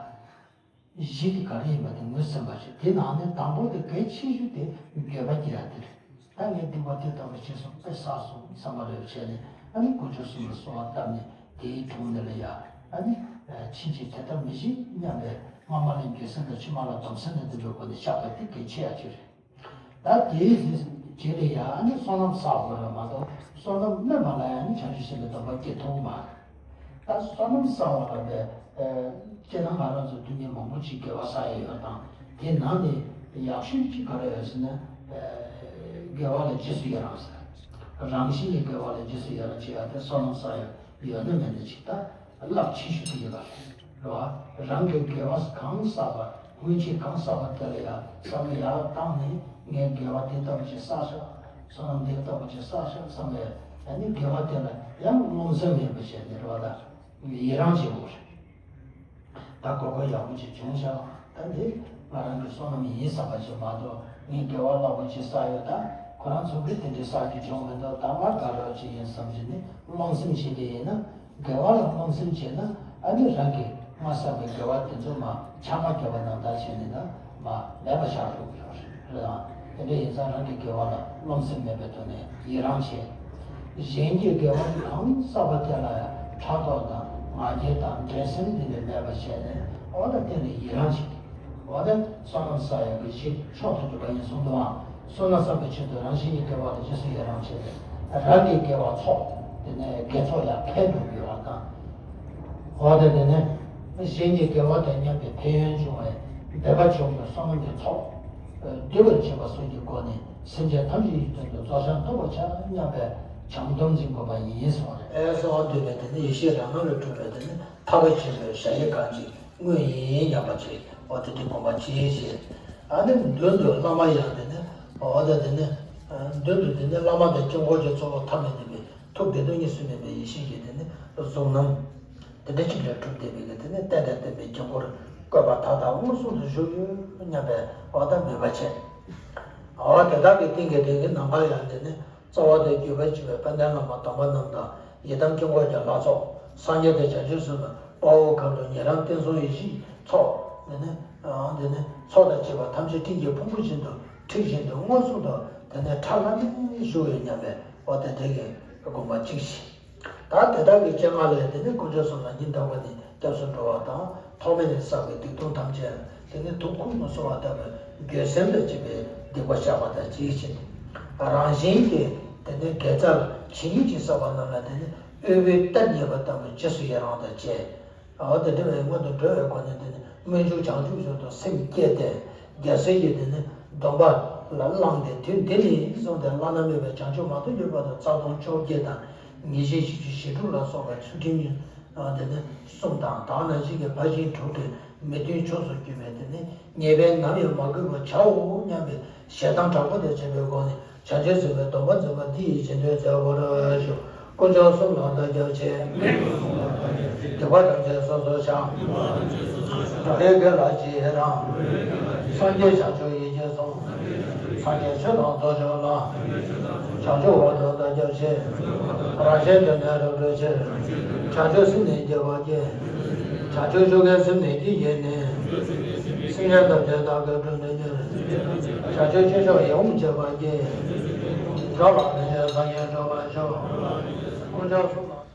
གཞི་དེ་ག་རེ་ཡིན་པ་དེ་ངོས་ཟིན་པ་ཞིག་དེ་ནང་ནས་དང་པོ་དེ་གལ་ཆེ་ཤོས་དེ་འགྱོད་པ་སྐྱེ་ཡ་དེ་རེད། ད་ངས་སྡིག་པ་དེ་ལྟ་བུ་བྱས་སོང་། དཔེ་བསགས་སོང་བསམ་པ་རེ་བྱས་ནས་ཨ་ནི་དཀོན་མཆོག་གསུམ་ལ་གསོལ་བ་བཏབ་ནས་དེའི་དྲུང་ནས་ལ་ཡ་ཨ་ནི་ཕྱིན་ཆད་དེ་ལྟར་མི་བྱེད་སྙམ་པའི་སྔ་མ་ལ་འགྱོད་སེམས་དང་ཕྱི་མ་ལ་སྡོམ་སེམས་དང་ལྡན་པའི་སྒོ་ནས་བཤགས་པ་དེ་གལ་ཆེ་ཡ་ཅིག་རེད། ད་དེའི་རྗེས་ལ་ཡང་ནི་བསོད་ནམས་བསགས་དགོས་རེད་མ་གཏོགས་བསོད་ནམས་དམན་པ་ལ་ཡང་ནི་བྱང་ཆུབ་སེམས་དཔའི་སྡོམ་པ་སྐྱེ་ཐུབ་མ་རེད། ད་བསོད་ནམས་བསགས་པ་ལ་བས་སྤྱིར་ན་ང་རང་ཚོ་དུས་ངན་མང་པོ་ཅིག་དགེ་བ་བསགས་ཡོད་ཡོད་དང་དེ་ནང་ནས་ཡག་ཤོས་ཅིག་ག་རེ་ཡོད་ཟེར་ན། དགེ་བ་ལ་རྗེས་སུ་ཡི་རང་ཟེར། རང་བཞིན་གྱི་དགེ་བ་ལ་རྗེས་སུ་ཡི་རང་བྱེད་ཡ་དེ་བསོད་ནམས་བསགས་ཡོད་ཡོད་ན་མེད་ན་ཅིག་ད། རླབས་ཆེ་ཤོས་དེ་ཡིན་པ་རེད་བ། རང་གི་དགེ་བ་གང་བསགས་པ་སྔོན་ཆད་གང་བསགས་པ་དེ་ལ་ཡང་བསམ་བློ་ཡར་བཏང་ནས་ངས་དགེ་བ་དེ་ལྟ་བུ་ཅིག་བསགས་ཤག་བསོད་ནམས་དེ་ལྟ་བུ་ཅིག་བསགས་ཤག་བསམ་པའི་ཨ་ནི་དགེ་བ་དེ་ལ་ཡང་རློམ་སེམས་མེད་པ་བྱས་ནས་རེད་བ། ད་ཡི་རང་བྱེད་དགོས་རེད། ད་གོ་སྐབས་ཡག་པོ་ཅིག་བྱུང་ཤག་ད་འདི་ང་རང་གི་བསོད་ནམས་ཡིན་བསམ་པ་ཅིག་མ་གཏོགས་ངས་དགེ་བ་རླབས་པོ་ཅིག་བསགས་ཡོད། ད་ཁོ་རང་ཚོ་གིས་དེ་འདྲའི་བསགས་རྒྱུ་བྱུང་མི་འདུག་ད་ང་དགའ་རབས་ཅིག་ཡིན་བསམ་བྱས་ནས་རློམ་སེམས་བྱེད་ཀྱི་ཡིན་ན། དགེ་བ་ལ་རློམ་སེམས་བྱས་ན་ཨ་ནི་རང་གིས་མ་བསགས་པའི་དགེ་བ་དེ་ཚོ་མ་ཆག་མ་རྒྱབ་པ་ནང་ལྟར་བྱས་ནས་ད་མ་མེད་པ་ཆགས་འགྲོ་གི་ཡོད་རེད། རེད་དང་། དེ་འདྲ་ཡིན་ཙང་རང་གི་དགེ་བ་ལ་རློམ་སེམས་མེད་པའི་ཐོག་ནས་ཡི་རང་བྱེད། གཞན་གྱི་དགེ་བ་གང་བསགས་པ་དེ་ལ་ཡང་ཕྲག་དོག་དང་ང་རྒྱལ་དང་འགྲན་སེམས་དེ་འདྲ་མེད་པ་བྱས་ནས་འོ་ད་དེ་ལ་ཡི་རང་བྱེད། འོ་ད་བསོད་ནམས་བསགས་ཡག་གི་གཞི་མཆོག་ཏུ་གྱུར་པ་ཡིན་གསུངས་འདུག་ཨང་། བསོད་ནམས་བསགས་པའི་ཆེད་དུ་རང་གཞན་གྱི་དགེ་བ་ལ་རྗེས་སུ་ཡི་རང་བྱས་ཏེ། རང་གི་དགེ་བ་ཚོགས། དེ་ནས་དགེ་ཚོགས་ཡང་འཕེལ་འགྲོ་གི་ཡོད་པ་དང་། འོ་ད་དེ་ནས་གཞན་གྱི་དགེ་བ་དང་མཉམ་པའི་ཕན་ཡོན་འབྱུང་བའི་འབད་པ་ཆུང་གི་བསོད་ནམས་ཀྱི་ཚོགས། བསྡུ་བར་བྱེད་པ་སོགས་ཀྱི་སྒོ་ནས་སེམས་ཅན་ཐམས་ཅད་ཀྱི་དོན་དུ་རྫོགས་བྱང་ཐོབ་པར་བྱ་སྙམ་པའི་བྱང་སྡོམ་འཛིན་དགོས་པ་ཡིན་གསུངས་རེད། ཨེ་གསོལ་བ་འདེབས་པའི་དེ་ནི་ཡེ་ཤེས་རང་སྣང་ལས་གྲུབ་པའི་དེ་ནི། ཐར་པ་ཆེན་པོའི་ཞལ་བཞེས་གང་ཅིག་དངོས་ཡིན་སྙམ་པ་ཅིག་འོ་དེ་འདྲའི་དགོངས་པ་ཅིག་བཞེས། ཨ་ནི་མདུན་དུ་བླ་མ་ཡང་དེ་ནི་འོ་ད་དེ་ནི་མདུན་དུ་དེ་ནི་བླ་མ་དང་དཀྱིལ་འཁོར་གྱི་གཙོ་བོ་ཐ་མལ་མཉམ་པའི་ཐུགས་བདེ་སྟོང་གཉིས་སུ་མེད་པའི་ཡེ་ཤེས་ཀྱི་དེ་ནི་གཟུགས་སྣང་དེ་འདྲ་ཅིག་ལས་གྲུབ་བསྡད་པའི་གི་དེ་ནི་རྟེན་དང་བརྟེན་པའི་དཀྱིལ་འཁོར་བཀོད་པ་དག་དང་མངོན་སུམ་དུ་བཞུགས་ཡོད་སྙམ་པའི་འོ་ད་མོས་པ་བྱས། འོ་དེ་དག་གི་སྟེང་གི་དེ་གི་ནམ་མཁའ་ཡང་དེ་ནི། རྩ་བ་དང་བརྒྱུད་པར་བྱེད་པའི་དཔལ་ལྡན་བླ་མ་སྡོམ་པ་རྣམས་དང་ཡི་དམ་དཀྱིལ་འཁོར་གྱི་ལྷ་ཚོགས་སངས་རྒྱས་དང་བྱང་ཆུབ་སེམས་དཔའ་བོ་མཁའ་འགྲོ་ཉན་རང་བསྟན་སྲུང་ཡེ་ཤེས་ཚོགས། དེ་ནི་དེ་ནི་ཚོགས་དང་བཅས་པ་ཐམས་ཅད་སྤྲིན་གྱི་ཕུང་པོ་བཞིན་དུ་འཁྲིགས་བཞིན་དུ་མངོན་སུམ་དུ་དེ་ནི་ཁྲ་ལམ་མེ་བཞུགས་ཡོད་སྙམ་པའི་འོ་དེ་འདྲའི་གི་དགོངས་པ་གཅིག་བཞེས། ད་དེ་དག་གི་སྤྱན་སྔ་ལས་དེ་ནི་དཀོན་མཆོག་གསུམ་ལ་སྙིང་ཐག་པ་ནས་སྐྱབས་སུ་འགྲོ་བ་དང་ཐོག་མེད་ནས་བསགས་པའི་སྡིག་ལྟུང་ཐམས་ཅད་དེ་ནི་དུག་ཁུག་ནང་བསྲོ་བ་ལྟ་བུའི་འགྱོད་སེམས་དང་བཅས་པའི་སྡིག་པ་བཤགས་པ་དང་གཅིག་ཕྱིར། རང་གཞན་གྱི་དེ་ནི་དགེ་རྩ་ལ་ཇི་སྙེད་ཅིག་བསགས་པ་རྣམས་ལ་དེ་ནི་དབུལ་པོའི་གཏེར་རྙེད་པ་ལྟ་བུའི་རྗེས་སུ་ཡི་རང་དང་བཅས། འོ་དེ་འདྲ་བའི་སྔོན་དུ་འགྲོ་བའི་སྒོ་ནས་དེ་ནི་སྨོན་འཇུག་བྱང་ཆུབ་མཆོག་ཏུ་སེམས་བསྐྱེད་དེ་རྒྱལ་སྲས་ཀྱི་དེ་ནི་སྡོམ་པ་ལ་བླངས་ཏེ་དུས་འདི་ནས་བཟུང་སྟེ་བླ་ན་མེད་པའི་བྱང་ཆུབ་མ་ཐོབ་གྱུར་བར་དུ་རྩ་ལྟུང་བཅོ་བརྒྱད་དང་ཉེས་བྱས་བཞི་བཅུ་ཞེ་དྲུག་ལ་སོགས་པའི་ཚུལ་ཁྲིམས་དེ་ནི་གསུམ་དང་དག་སྣང་བཞི་གི་ཕར་ཕྱིན་དྲུག་གི་མི་མཐུན་ཕྱོགས་སུ་གྱུར་པའི་དེ་ནི་ཉེས་པས་ནམ་ཡང་མ་གོས་པར་བྱའོ་སྙམ་པའི་ཞེ་སྡང་དྲག་པོ་དང་བཅས་པའི་སྒོ་ནས་ བྱང་ཆུབ་སེམས་དཔའི་སྡོམ་པ་འཛིན་པ་འདི་ཡི་བྱིན་རླབས་བྱ་བར་ཤོག་དཀོན་མཆོག་གསུམ་ལ་བདག་སྐྱབས་མཆི། སྡིག་པ་ཐམས་ཅད་སོ་སོར་བཤགས། བགེགས་རྣམས་ཇི་བཞིན་དུ་ཡི་རང་། སངས་རྒྱས་བྱང་ཆུབ་ཡེ་ཤེས་གསུམ། སངས་རྒྱས་ཆོས་དང་ཚོགས་མཆོག་ལ། བྱང་ཆུབ་འོག་ཏུ་བདག་སྐྱབས་མཆི། རང་གཞན་དོན་ནི་རབ་བསྒྲུབ་ཕྱིར། བྱང་ཆུབ་སེམས་ནི་བསྐྱེད་པར་བགྱི། བྱང་ཆུབ་ཕྱོགས་ཀྱི་སེམས་ནི་བསྐྱེད་བགྱིས་ནས། སེམས་ཅན་ཐམས་ཅད་བདག་གིས་བསྒྲུབ་ནུས་ཕྱིར། བྱང་ཆུབ་སྤྱོད་མཆོག་ཡིད་འོང་སྤྱད་པར་བགྱི། འགྲོ་ལ་ཕན་ཕྱིར་སངས་རྒྱས་འགྲུབ་པར་ཤོག་དཀོན་མཆོག་གསུམ་ལ།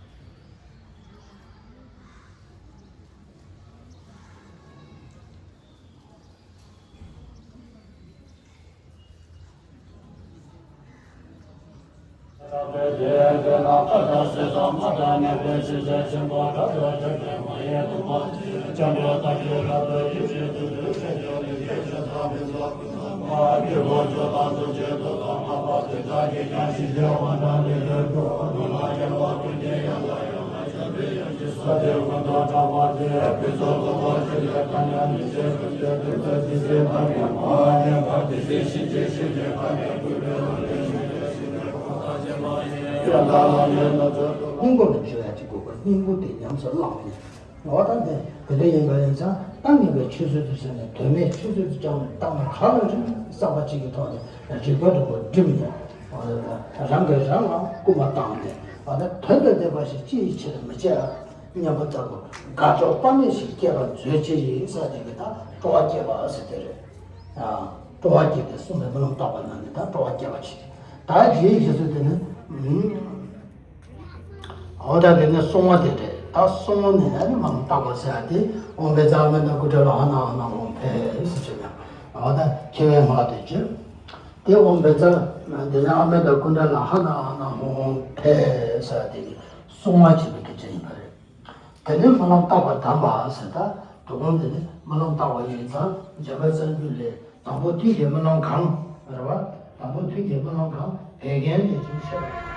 སྙིང་པོ་ནས་བརྗོད་ཡ་གཅིག་དགོས་པ། སྙིང་པོ་དེ་ཉམས་སུ་བླངས་ནས། འོ་ད་དེ་དེ་འདྲ་ཡིན་པ་ཡིན་ཙང་། ད་ངེས་པའི་ཆོས་ཚུལ་དུ་ཟེར་ནས། དོན་མེད་ཆོས་ཚུལ་དུ་ཀྱང་བཏང་ནས། གང་ལ་རིགས་བསམ་པ་གཅིག་གི་ཐོག་ནས་རིགས་པ་འགྲོ་དགོས་སྒྲིམ་ནས། རང་གིས་རང་ལ་སྐུལ་མ་བཏང་ནས། ཨ་ད་དོན་དང་ལྡན་པ་ཞིག་ཅིའི་ཕྱིར་མི་བྱེད་ཨ། སྙམ་པ་ལྟ་བུ་དགའ་སྤྲོ་དཔག་མེད་ཞིག་སྐྱེ་བར་མཛོད་ཅེས་ཡིན་ཟེར། དེ་གི་ད་སྤྲོ་བ་སྐྱེ་བ་ཟེར་དེ་རེད། ཨ། སྤྲོ་བ་སྐྱེ་སྟེ་གསུངས་པའི་སྨོན་ལམ་བཏབ་པ་ན་ནི་ད་སྤྲོ་བ་སྐྱེ་བ་ཞིག་ད་རྗེས་ཀྱི་ཚུལ་དེ་ནི། ཨ། འོ་ད་དེ་ནི་གསུང་བ་དེ་རེད། ད་གསུང་བ་ནི་ཨ་ནི་སྨོན་ལམ་བཏབ་པ་ཟེར་ཡ་དེ། ཨོཾ་བཛྲ་ཨ་མི་ཏ་ཀུ་ཏྲ་ལ་ཧ་ན་ཨ་ན་ཧོ་ཕཊ་ཟེར་བྱས་ནས། འོ་ད་ཁྱེད་པའི་སྔགས་དེ་བརྗོད། དེ་ཨོཾ་བཛྲ། དེ་ནས་ཨ་མི་ཏ་ཀུ་ཏྲ་ལ་ཧ་ན་ཨ་ན་ཧོ་ཧོ་ཕཊ་ཟེར་ཡ་དེ་གི་གསུང་བ་བྱེད་པའི་སྐད་ཆ་ཡིན་པ་རེད། དེ་ནས་སྨོན་ལམ་བཏབ་པ་དམ་པ་ཟེར། ད་དོ་དགོང་དེ་ནས་སྨོན་ལམ་བཏབ་པ་ཡིན་ཙང་། འཇམ་དཔལ་རྩ་རྒྱུད་ལས། དང་པོ་ཐུན་གྱི་སྨོན་ལམ་གང་། རེད་པ། དང་པོ་ཐུན་གྱི་སྨོན་ལམ་གང་། བད་ཀན་ནས་བྱུང་ཤེས་པ།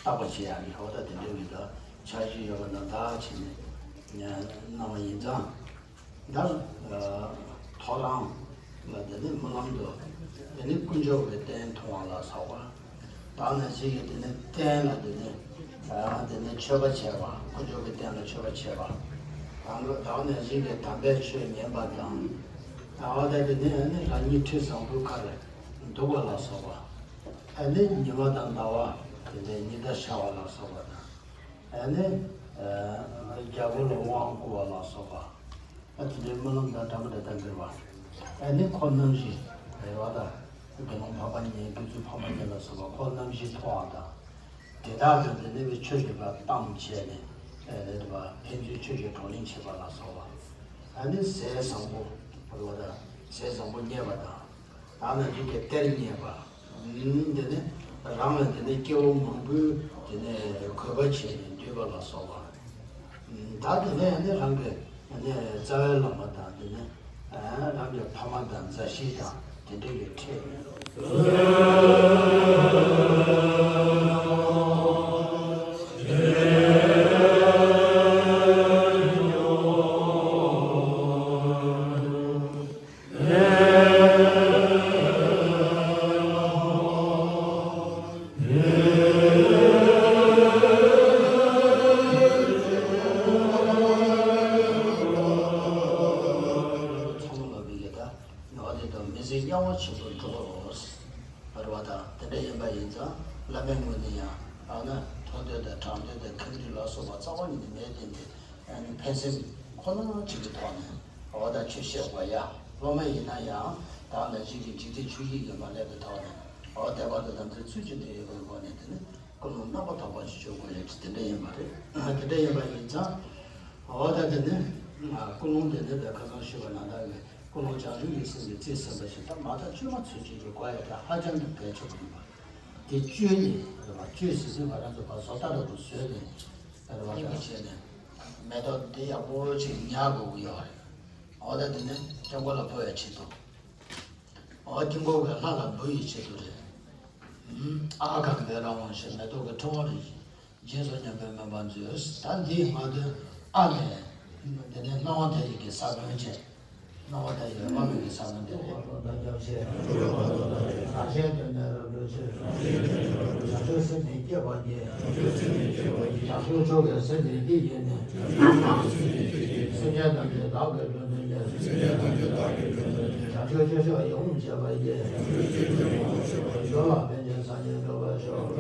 བརྟག་པ་བྱེད་ཡག་གི་འོ་ད་དེ་འདྲ་གི་ད་འཆར་གཞི་ཡོད་པ་ན་ད་བྱས་ནས་གནང་བ་ཡིན་ཙང་། ད་ཐོ་རངས་ལ་དེ་ནས་སྨོན་ལམ་དུ། དེ་ནས་དཀོན་མཆོག་གི་རྟེན་མཐོང་བ་ལ་སོགས་པ། ད་ནང་བཞིན་གྱི་དེ་ནས་རྟེན་ལ་དེ་ནས། དེ་ནས་མཆོད་པ་བྱས་པ། དཀོན་མཆོག་གི་རྟེན་ལ་མཆོད་པ་བྱས་པ། ད་ནང་བཞིན་གྱི་དམ་པའི་ཆོས་ཉན་པ་དང་། ད་ནང་དེ་ནས་ནི་རང་ཉིད་ཁྲི་བཟང་པོའི་ཁར་འདུག་པ་ལ་སོགས་པ། ཨ་ནི་ཉི་མ་དང་ཟླ་བ་དེ་འདྲའི་ཉི་ཟླ་ཤར་བ་ལ་སོགས་པ་དང་། ཨ་ནི་རྒྱལ་པོ་ལ་དབང་བསྐུར་བ་ལ་སོགས་པ། ཨ་དེ་འདྲའི་སྨོན་ལམ་དང་འདྲ་པོ་དེ་དག་འབད་བ། ཨ་ནི་འཁོར་རྣམ་བཞི་རེད་པ། ད་དགེ་སློང་འཕགས་པ་གཉིས། དགེ་ཚུལ་འཕགས་མ་གཉིས་ལ་སོགས་པ་འཁོར་རྣམ་བཞི་མཐོང་བ་དང་། དེ་དག་ཏུ་དེ་ནས་ཆོས་ཀྱི་བཀའ་གཏམ་བྱས་ནས། ཨ་རེད་པ། ཕན་ཚུན་ཆོས་ཀྱི་བགྲོ་གླེང་བྱེད་པ་ལ་སོགས་པ། ཨ་ནི་ཟས་བཟང་པོ་རེད་པ། ད་ཟས་བཟང་པོ་བརྙེས་པ་དང་། ད་ནི་འདི་གའི་གཏེར་རྙེད་པ། ཨུམ། དེ་ནས་རང་ལ་དེ་ནས་སྐྱེ་བོ་མང་པོས་དེ་ནས་གུས་པ་བྱས་ནས་འདུས་པ་ལ་སོགས་པ། ད་དེ་ནས་ནི་རང་གི་ནི་རྩ་བའི་བླ་མ་དང་དེ་ནས་རང་གི་ཕ་མ་དང་མཛའ་བཤེས་དང་དེ་འདྲ་གི་འཕྲད་ནས། ཚང་མ་ལ་བི་གེ་ད་ནོ་དེ་དང་མི་ཚེ་དམྱལ་བ་ཆེན་པོར་འགྲོ་གི་རེད་པ། དེ་འདྲ་ཡིན་པ་ཡིན་ཙང་བླ་མའི་ངོས་ནས་ཡང་ཨ་ན་མཐོ་འདོད་དང་དྲང་འདོད་དང་ཁེངས་འདོད་ལ་སོགས་པ་རྩ་བ་ཉིད་ནས་མེད་དེ་འདི། ཨ་ནི་ཕན་སེམས་ཁོ་ན་གཅིག་གི་ཐོག་ནས་འོ་ད་ཆོས་བཤད་དགོས་ཡ། སློབ་མ་ཡིན་ན་ཡང་བདག་ལ་གཅིག་གི་འཇིག་རྟེན་ཆོས་བརྒྱུད་ཡིན་པ་སླད་པའི་ཐོག་ནས་འོ་དད་པ་དང་དམ་ཚིག་ཚུལ་གྱིས་བསྟེན་ཡོད་པའི་སྒོ་ནས་དེ་ནི་ཀུན་སློང་རྣམ་པར་དག་པ་ཞིག་བྱེད་དགོས་ཡ་དེ་འདྲ་ཡིན་པ་རེད། དེ་འདྲ་ཡིན་པ་ཡིན་ཙང་འོ་ད་དེ་ནི་ཀུན་སློང་དེ་ནི་ད་ཁ་སང་ཞུས་པ་ནང་ལྟར་གྱི་ཀུན་སློང་བྱང་ཆུབ་ཀྱི་སེམས་ཀྱི་རྩིས་ཟིན་པ་ཞིག་ད་མ་དག་བཅོས་མ་ཚུན་ཆད་ཀྱི་དགོས་ཡ་དེ་ཧ་ཅང་གི་གལ་ཆེན་པོ་ཡིན་པ། དེ་བཅོས་ནས་རེད་པ། བཅོས་ཟེར་དུས་ང་རང་ཚོ་བ་བཟོ་ལྟ་འདྲ་པོ་བཟོས་ནས་རེད་པ། ཉིན་གྱི་བྱས་ནས་མེ་ཏོག་དེ་ཡག་པོ་ཅིག་ཉར་དགོས་ཀྱི་ཡོད་རེད། འོ་ད་དེ་ནི་སྐྱབས་མགོན་ལ་ཕུལ་བའི་ཆེད་དུ། འོ་དཀྱིལ་འཁོར་གྱི་ལྷ་ལ་འབུལ་བའི་ཆེད་དུ་རེད། ཨ་ག་མེ་ར་ཝང་ཞེས་མེ་ཏོག་གི་ཕྲེང་བ་རེ་བཞིན། སྦྱིན་སོགས་མཉམ་པའི་མོས་པ་མཛོད། ད་འདིའི་སྔ་དོན་ཨ་ནས། དེ་ནས་སྣང་བ་མཐའ་ཡས་ཀྱི་ས་བོན་ཅན། སྣང་བ་མཐའ་ཡས་པའི་དབང་པོ་གི་ས་བོན་དེ་རེད། རང་གཞན་དོན་ནི་རབ་སྒྲོལ་ཕྱིར། བྱང་ཆུབ་སེམས་ནི་བསྐྱེད་པར་བགྱི། བྱང་ཆུབ་མཆོག་གི་སེམས་ནི་བསྐྱེད་བགྱིས་ནས། སེམས་ཅན་ཐམས་ཅད་བདག་གིས་མགྲོན་དུ་གྱུར། བྱང་ཆུབ་སྤྱོད་མཆོག་ཡིད་འོང་བྱེད་པར་བགྱི། འགྲོ་ལ་ཕན་ཕྱིར་སངས་རྒྱས་འགྲུབ་པར་ཤོག།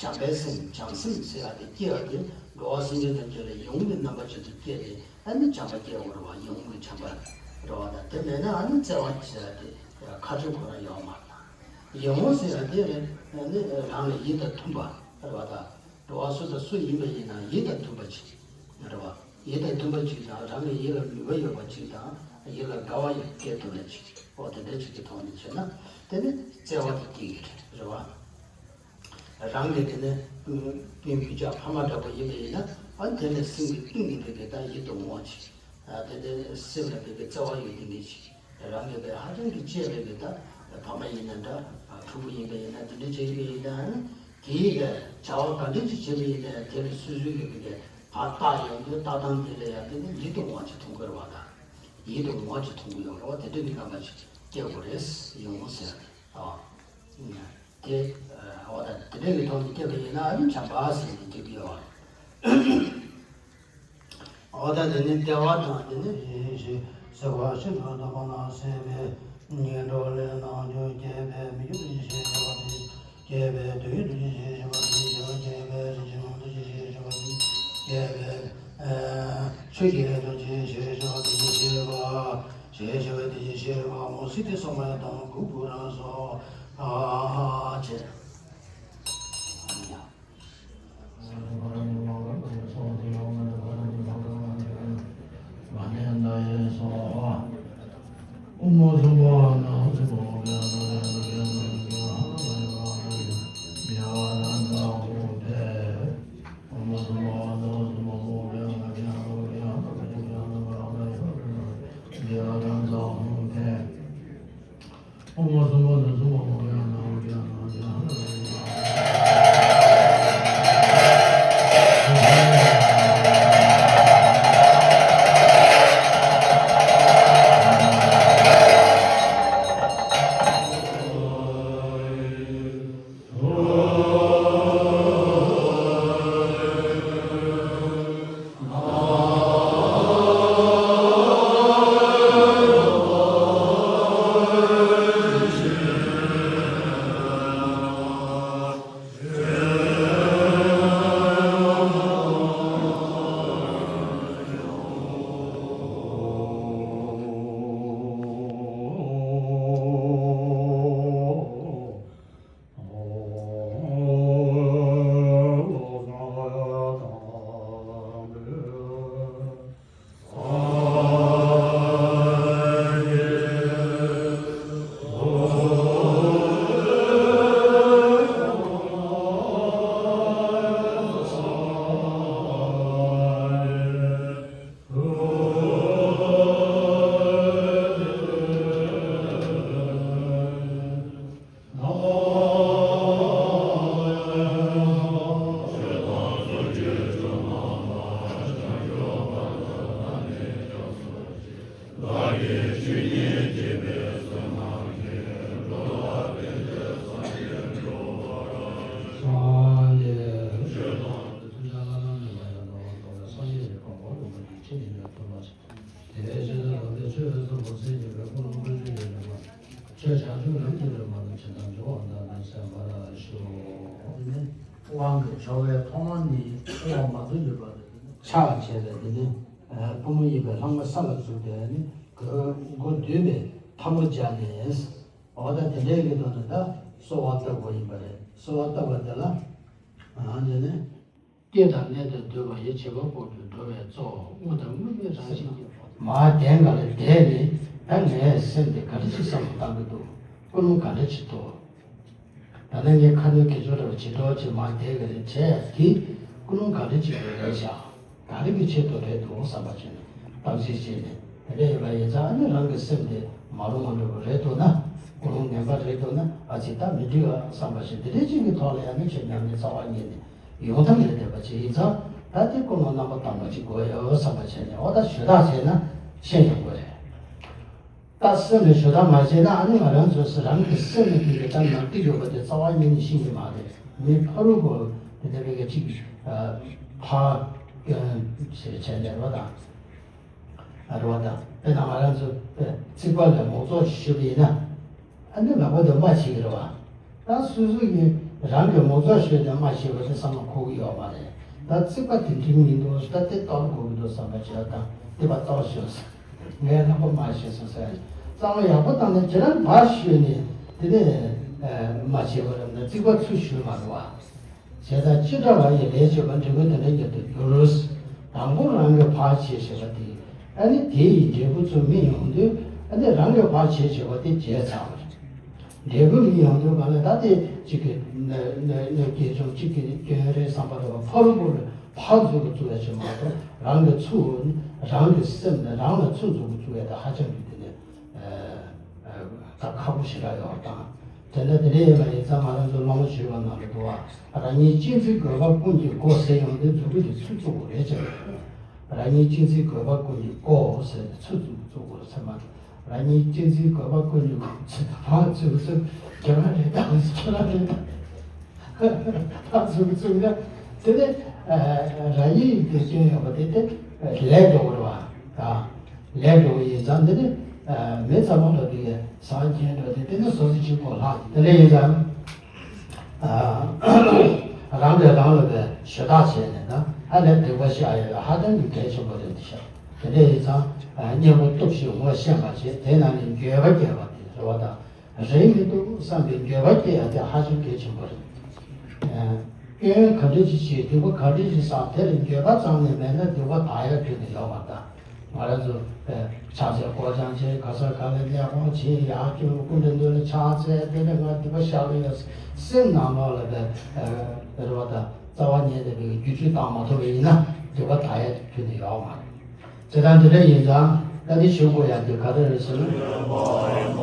བྱམས་པའི་སེམས། བྱང་སེམས་ཟེར་ཡ་དེ་སྐྱེ་བ་དེ་འགྲོ་བ་སེམས་ཅན་ཐམས་ཅད་ལ་ཡིད་འོང་གི་རྣམ་པ་ཅན་དུ་སྐྱེས་ཏེ་ཨ་ནི་བྱམས་པ་སྐྱེ་དགོས་རེད་པ། ཡིད་འོང་གི་བྱམས་པ་རེད་པ། ད་དེ་མེད་ན་ཨ་ནི་བརྩེ་བ་ཟེར་ཡ་དེ་ཁ་ཆེ་ཁོ་རང་ཡོད་མ་རེད། ཡིད་འོང་ཟེར་ཡ་དེ་ཨ་ནི་རང་གི་ཡིད་དང་མཐུན་པ་རེད་པ། ད་འགྲོ་བ་སུ་དང་སུ་ཡིན་པ་ཡིན་ན་ཡིད་དང་མཐུན་པ་ཅིག་རེད་པ། ཡིད་དང་མཐུན་པ་ཅིག་དང་རང་གི་ཡིད་ལ་ནུས་པ་ཡོད་པ་ཅིག་དང་ཡིད་ལ་དགའ་བ་ཡང་སྐྱེ་ཐུབ་ན་ཅིག་འོ་དེ་འདྲ་ཅིག་གི་ཐོག་ནས་བྱས་ན་དེ་ནི་བརྩེ་བ་དེ་སྐྱེ་གི་རེད་པ། རང་གི་དེ་ནི་སྤུན་སྤུན་ཀྱག་ཕ་མ་འདྲ་པོ་ཡིན་པ་ཡིན་ན་ཨ་དེ་ནི་སེམས་ཀྱི་གཏིང་ནས་དེ་གི་ད་ཡིད་དུ་འོང་བ་ཅིག་ཨ་དེ་ནི་སེམས་ལ་དེ་གི་བརྩེ་བ་ཡོད་དེ་ངེས་ཅིག་རང་གི་དེ་ཧ་ཅང་གི་གཅེས་པའི་གི་ད་ཕ་མ་ཡིན་ན་འདྲ་ཕྲུ་གུ་ཡིན་པ་ཡིན་ན་དེ་འདྲ་བྱེད་ཀྱི་ཡིན་ན་ཨ་དེའི་གི་བྱ་བ་ག་འདྲ་ཅིག་བྱེད་པ་ཡིན་ན་དེ་ལ་སོ་སོའི་གི་དེ་གི་ཕར་ལྟ་ཡོང་དུས་ལྟ་སྟངས་དེ་ལ་ཡང་དེ་ནི་ཡིད་དུ་འོང་བ་ཅིག་མཐོང་གི་རེད་པ། ད་ཡིད་དུ་འོང་བ་ཅིག་མཐོང་གི་ཡོད་རེད་པ། དེ་འདྲ་གི་རྣམ་པ་ཅིག་སྐྱེ་དགོས་རེད། ཡིད་འོང་ཟེར་ཨ། དེ་འོ་ད་དེ་འདྲ་གི་ཐོག་ནས་སྐྱེས་པ་ཡིན་ན་ཨ་ནི་བྱམས་པ་ཟེར་ནས་སྐྱེ་གི་ཡོད་རེད། འོ་ད་དེ་ནི་བདེ་བ་དང་དེ་ནི་ཞེས་ཞེས་སྲེག་པ་ཕྱི་དྲོ་བདུན་པ་ན་སྲེག་པས་ཉིན་དྲོ་ལས་ནམ་རྒྱུན་སྐྱེས་པའི་མི་རྒྱུ་དེ་ཞེས་བྱ་བ་དེ། སྐྱེས་པའི་དུས་ཡུན་དུ་ཅི་ཞེས་བྱ་བ་དེ་ཞེས་པ། སྐྱེས་པའི་རིན་ཆེན་མང་དུ་ཅི་ཞེས་བྱ་བ་དེ། སྐྱེས་པའི་ཆུ་སྐྱེས་དུ་ཅི་ཞེས་བྱ་བ་དེ་ཞེས་པ། ཞེས་བྱ་བ་དེ་ཞེས་པ། མོ་སི་ཏི་སོགས་མ་དང་གུ་གུ་ར་སོགས་ཨ་ཅེ། དབང་གི་བྱ་བའི་ཐོག་མ་ནི་དབང་མ་བཟོ་ཡོད་པ་རེད། ཕྱག་བྱས་ཏེ་དེ་ནི་པུས་མོ་གཡས་པའི་ལྷ་ང་ས་ལ་བཙུགས་ཏེ་ནི་གོས་མགོ་བསྡུས་པའི་ཐལ་མོ་སྦྱར་ནས། འོ་ད་དེ་འདྲའི་གི་ཐོག་ནས་ད་གསོལ་བ་བཏབ་དགོས་ཡིན་པ་རེད། གསོལ་བ་བཏབ་པ་དེ་ལ་ཨ་ནི་ནི་སྐྱེ་དང་གནས་དང་འདུས་པ་ཡི་བྱེད་པ་པོ་གི་འགྲོ་བའི་གཙོ་བོ་དངོས་དང་དངོས་མེད་རང་བཞིན་གྱི་མར་གདན་སྒང་ལ་བསྡད་ནས་ད་ངའི་སེམས་དེ་ག་འདྲ་ཞིག་བསམ་བློ་བཏང་གི་འདུག་ཀུན་སློང་ག་འདྲ་ཞིག་འདུག་ད་ནི་ངས་ཁ་ནས་དགེ་སྦྱོར་རེ་བ་ཇི་ལྟར་ཅིག་མ་བསྡད་ཀྱི་རེད་བྱས་དེ་ཀུན་སློང་ག་འདྲ་ཅིག་ཡོད་རེད་ཤག་ག་རེ་གི་ཆེད་དུ་རེད་འདུག་བསམ་པ་བྱས་ནས་བརྟག་དཔྱད་བྱས་ནས་དེ་འདྲ་ཡོད་པ་ཡིན་ཙང་ཨ་ནི་རང་གི་སེམས་དེ་མ་རུངས་མ་འགྲོ་བ་རེད་འདུག་ན་ཀུན་སློང་ངན་པ་རེད་འདུག་ན་ཨ་ཙི་ད་མི་འགྲིག་ཨ་བསམ་པ་བྱས་དེ་འདྲའི་ཅིག་གི་ཐོག་ལ་ཡང་ནི་ཆེད་མཉམ་ནས་རྩ་བ་ཉིད་ནས་ཡོང་ཐབས་མེད་བསྡད་པ་ཅིག་ཡིན་ཙང་ད་དེ་ཀུན་སློང་རྣམ་པ་དང་པོ་ཅིག་དགོས་ཡོད་བསམ་པ་བྱས་ནས་འོ་ད་ཞུ་དག་བྱས་ན་ཤེས་ཡོང་གི་རེད། ད་སེམས་ལ་ཞུ་དག་མ་བྱས་ན་ཨ་ནི་ང་རང་ཚོ་སུ་རང་གི་སེམས་ལ་དེ་གི་ད་ནང་དེ་ཡོད་པ་དེ་རྩ་བ་ཉིད་ནས་ཤེས་ཀྱི་མ་རེད། མི་ཕ་རུ་གོ་དེ་འདྲ་བའི་གི་ཅིག་ཕ་སྐྱོན་ཞེས་བྱས་ནས་རོ་དང་ཨ་རོ་དང་དཔེར་ན་ང་རང་ཚོ་རྩིག་པ་ལ་མོག་ཙོག་ཞུ་བ་ཡིན་ན་ཨ་ནི་ལག་པ་དེ་མ་བྱེད་ཀྱི་རེད་བ། ད་སོ་སོ་གིས་རང་གི་མོག་ཙོག་ཞུས་ཏེ་མ་ཤེས་པ་དེ་བསམ་བློ་འཁོར་གྱི་ཡོད་མ་རེད། ད་རྩིག་པ་དེ་འགྲིག་མི་འདུག་ད་དེ་གཏོར་དགོས་ཀྱི་འདུག་བསམ་པ་བྱས་དང་རྩིག་པ་གཏོར་ཤོག་ངས་ལྷག་པ་མ་ཤེས་སོང་ཟེར། བསམ་བློ་ཡག་པོ་བཏང་ནས་ཁྱེད་རང་བ་ཞུས་ནས་དེ་ནས་མ་བྱས་པ་རེད་ན་རྩིག་པ་ཚུར་ཞུས་མ་རེད་བ། བྱས་ཙང་ཅི་འདྲ་བ་ཡི་ལས་བྱེད་པ་འབྲས་བུ་དེ་འདྲ་ཉིད་དུ་འགྱུར། དང་པོ་རང་གི་བ་བྱས་ཞེས་པ་དེ་ཨ་ནི་དེ་ཡི་འབྲས་བུ་ཚུར་སྨིན་ཡོང་དུས་ཨ་ནི་རང་གི་བ་བྱས་ཞེས་པ་དེ་བརྗེད་ཚར་བ་རེད། འབྲས་བུ་མི་ཡོང་དུས་གང་ལ་ད་དེ་གཅིག་གི་ན་ན་ན་དགེ་སྦྱོང་གཅིག་གི་སྐྱོན་རེད་བསམ་པ་རེད་བ། ཕ་རུ་པོ་རེད། ཕ་མཛུབ་གུ་བཙུགས་ཡ་ཆེད་མ་གཏོགས་རང་གི་ཚུར་རང་གི་སེམས་ནས་རང་ལ་ཚུར་མཛུབ་གུ་བཙུགས་ཡ་ད་ཧ་ཅང་གི་དེ་ནས་ད་ཁག་པོ་ཞེ་དྲག་ཡོད་དང་། དེ་འདྲ་དེ་འདྲ་ཡིན་པ་ཡིན་ཙང་ང་རང་ཚོ་སློབ་མ་ཞུས་པ་ནང་ལ་འདུག་བ། རང་ཉིད་གཅེས་འཛིན་རྒོད་པ་ཀུན་གྱི་སྒོ་ཟེར་ཡོང་དུས་མཛུབ་གུ་དེ་ཚུར་བཙུགས་དགོས་རེད་ཅེས། རང་ཉིད་གཅེས་འཛིན་རྒོད་པ་ཀུན་གྱི་སྒོ་ཟེར་ནས་ཚུར་བཙུགས་བཙུགས་དགོས་རེད་ཚད་མ། རང་ཉིད་གཅེས་འཛིན་རྒོད་པ་ཀུན་གྱི་སྒོ་ཚུར་ཕར་བཙུགས་བཙུགས་ཁྱེད་རང་རེད་དམ་ཁྱེད་རང་རེད་དམ། ཕར་བཙུགས་བཙུགས་ན་དེ་ནས་རང་ཉིད་ཀྱི་སྐྱོན་ཡོད་པ་དེ་དེ་ལས་འགྲོ་བར་བ་དང་། ལས་འགྲོ་བ་ཡིན་ཙང་འདི་ནི་མི་ཚང་མ་ལ་དེ་གའི་སངས་རྒྱས་འགྲོ་དེ་དེ་ནི་སོ་སོ་གཅིག་པོ་ལྷག་དེ་ལས་ཡིན་ཙང་། རང་གིས་རང་ལ་བའི་ཞུ་དག་བྱས་ནས་ན་ཧ་ལས་སྡིག་པ་བཤགས་ཡས་ལ་ཧ་ཅང་གི་གལ་ཆེན་པོ་རེད་འདི་ཤག་དེ་འདྲ་ཡིན་ཙང་གཉེན་པོ་སྟོབས་ཤིག་ངོ་ཤེས་པ་བྱས་དེ་ནང་ནས་འགྱོད་པ་སྐྱེས་པ་དེ་རེད་བ་དང་རེད་མི་འདུག་བསམ་པའི་འགྱོད་པ་སྐྱེ་ཡ་དེ་ཧ་ཅང་གལ་ཆེན་པོ་རེད། སྐྱོན་ག་འདྲ་ཞིག་བྱས་སྡིག་པ་ག་འདྲ་ཞིག་བསགས་དེ་ལ་འགྱོད་པ་རྩ་ནས་མེད་ན་སྡིག་པ་དག་ཡ་ཁྱོན་ནས་ཡོད་མ་རེད། ང་རང་ཚོ་ཕྱག་འཚལ་སྐོར་སྦྱང་བྱེད་ག་ས་ག་ལ་གནས་སྐོར་བྱེད་ཡག་སྐྱོན་སྐུ་འདྲ་འདོད་ལ་ཕྱག་འཚལ་དེ་ནས་ང་སྡིག་པ་བཤགས་ཡོད་སེམས་ནང་ལོགས་ལ་བས་རེ་བ་དང་རྩ་བ་ཉིད་དེ་བས་བསྒྱུར་བཅོས་བཏང་མ་ཐུབ་པ་ཡིན་ན་སྡིག་པ་དག་ཡ་ཁྱོན་ནས་ཡོད་མ་རེད། བྱེད་སྟངས་འདི་འདྲ་ཡིན་ཙང་ད་འདི་ཞུ་དགོས་ཡ་འདི་ག་རེ་རེད་ཟེར་ན།